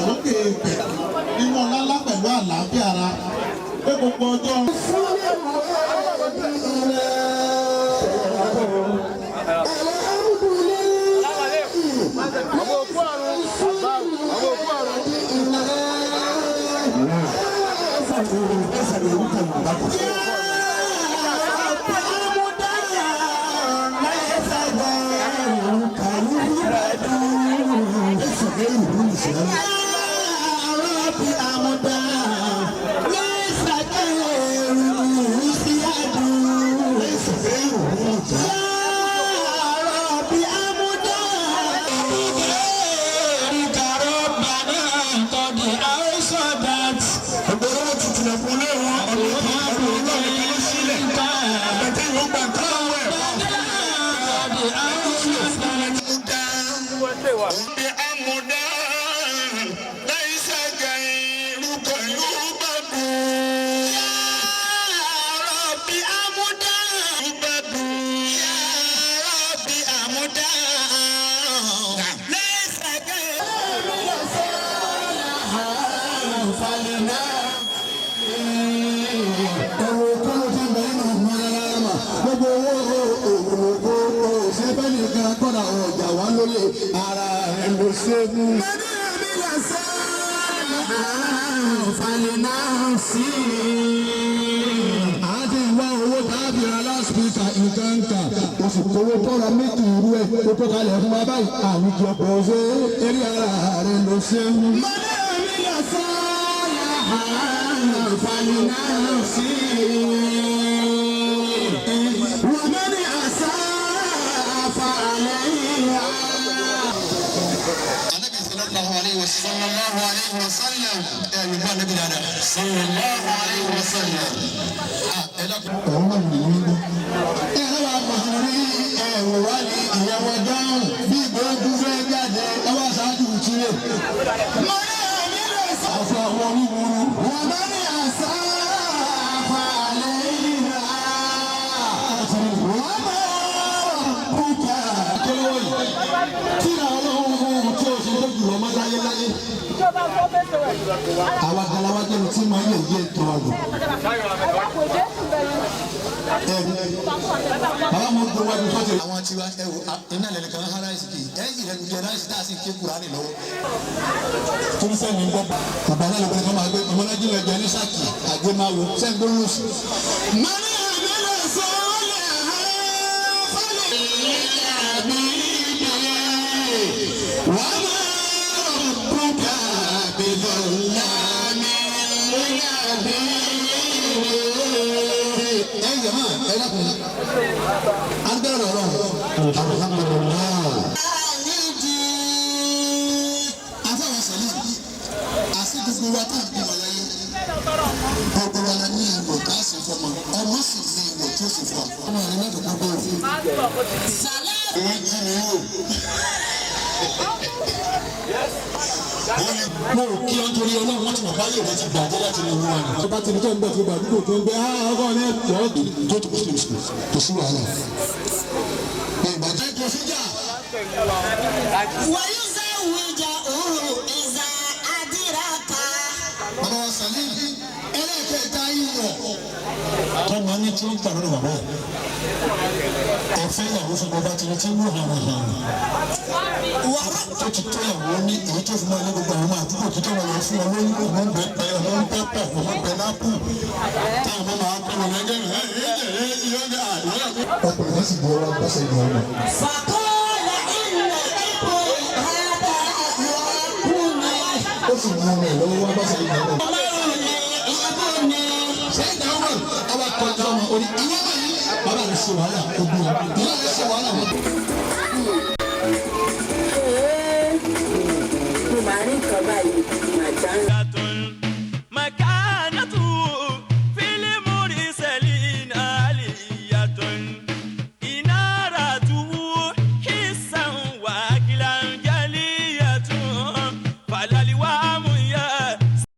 lókè èèpẹ̀ nínú ọlá pẹ̀lú àlàáfíà ara pé gbogbo ọjọ́. Owó tọ́ra méjì irú ẹ̀ tó tó kalẹ̀ fún wa báyìí àwùjọ kò ṣe eré ara rẹ̀ ló ṣe ń. Mọ́lẹ́ mi lọ sọ́ọ́lá àǹfààní náà sí i. Wọ́n mẹ́ni àṣà àfààní yá. Anabi sallallahu alayhi wa sallallahu alayhi wa sallam ẹ yóò bá anabi dada sallallahu alayhi wa sallam. Ẹ dákun. Ọ̀hún náà nìyí ń gbọ́. Ẹ lọ́wọ́ àpàtàkì ẹ̀rọ wá ní ìyàwó dáhùn bí ìgbógun fẹ́ jáde ọwọ́ aṣáájú tirẹ̀. Àṣà àwọn oníwuru. Wọ́n bá ní àṣà àfàlẹ́ ìlà. Wọ́n bá kúta. Kólówó yìí, tí àwọn ọlọ́run tí o ṣe tó jùlọ mọ́ láyé láyé. Àwa galawa jẹ́ tí máa ń yẹ̀ yẹ́ tó wa lò. Bàbá mo gbé wájú sọ́tì. Àwọn tiwa ẹ wo iná lẹ́nu kan hara ẹ̀sìn kì í ẹ̀ yìí lẹ́nu jẹ ráìsì tá a sì ké Kùránì lọ́wọ́. Torí sẹ́ni ń gbọ́. Bàbá náà lọ́kọ́ kọ́ máa gbé ọmọlájú rẹ̀ jẹ́ ní sáàkì àgbẹ̀ máa wo sẹ́ni gbó yóò sùn. Mọ́lẹ́ mi lè sọ ọ́ lẹ̀ fọ́lẹ̀. Wàá máa rọ̀bùkà bìbọ̀lá mi lóyàbí. Ẹ yẹ máa ẹ dákun. Agbára Ọlọ́run. Alhamdulilayi. Afáwọn sẹ́lẹ̀ àti gbogbo wa tá à ń bímọ láyé gbogbo wa la ní ìwọ̀ tá a sì fọmọ ọmọ sì ní ìwọ̀ tí ó sì fọ. Ọmọ rẹ lọ́dọ̀ gbogbo òfin. Òun jí mi wò. Mo ò kí ọ́n torí Ọlọ́run wọ́n ti mọ̀ báyìí rẹ ti gbàjẹ́ láti lè wúwa ni. Tó bá ti ní tó ń bọ̀ tó gbàdúgbò tó ń gbé ọkọ ní ẹ̀kọ́. Go to Muslim school kò sí wàhálà. Ìbàjẹ́ kò sí jà. ويزوجه إذا أدرك. Bàbá wa Salim ẹlẹ́kẹ̀ẹ́ta ìwọ̀. Tọ́mọ ní tí ó ń gbà lọ́dọ̀ bàbá ẹ̀. Ọ̀fẹ́ ìyàwó fún bàbá tí tí ń wò hàn hàn. Tó ti tó ìyàwó ní èyí tó fi máa lé gbogbo àwọn àdúgbò tó tọ́ wọn lọ fún wọn lóyún ọmọ ń bẹ pẹ ọmọ ń bẹ pẹ ọmọ ń bẹ lápù. Táwọn ọmọ máa kọ́ wọn lẹ́gẹ̀rẹ́ Ọkùnrin kan sì bu ọwọ́ bọ́sẹ̀ ìgbà ọmọ. فقال إن ابني هذا يعقني. Ó sì mú ọmọ ẹ̀ lọ́wọ́ wá bọ́sẹ̀ ìgbà ọmọ. أمرني ابني. Sẹ́yìn náà wọ̀ ọba kọjá ọmọ orí ìwọ báyìí. Bàbá rẹ̀ ṣe wàhálà ó bí wọn. Ìyá rẹ̀ ṣe wàhálà wọn. Mo máa rí nǹkan báyìí màá já.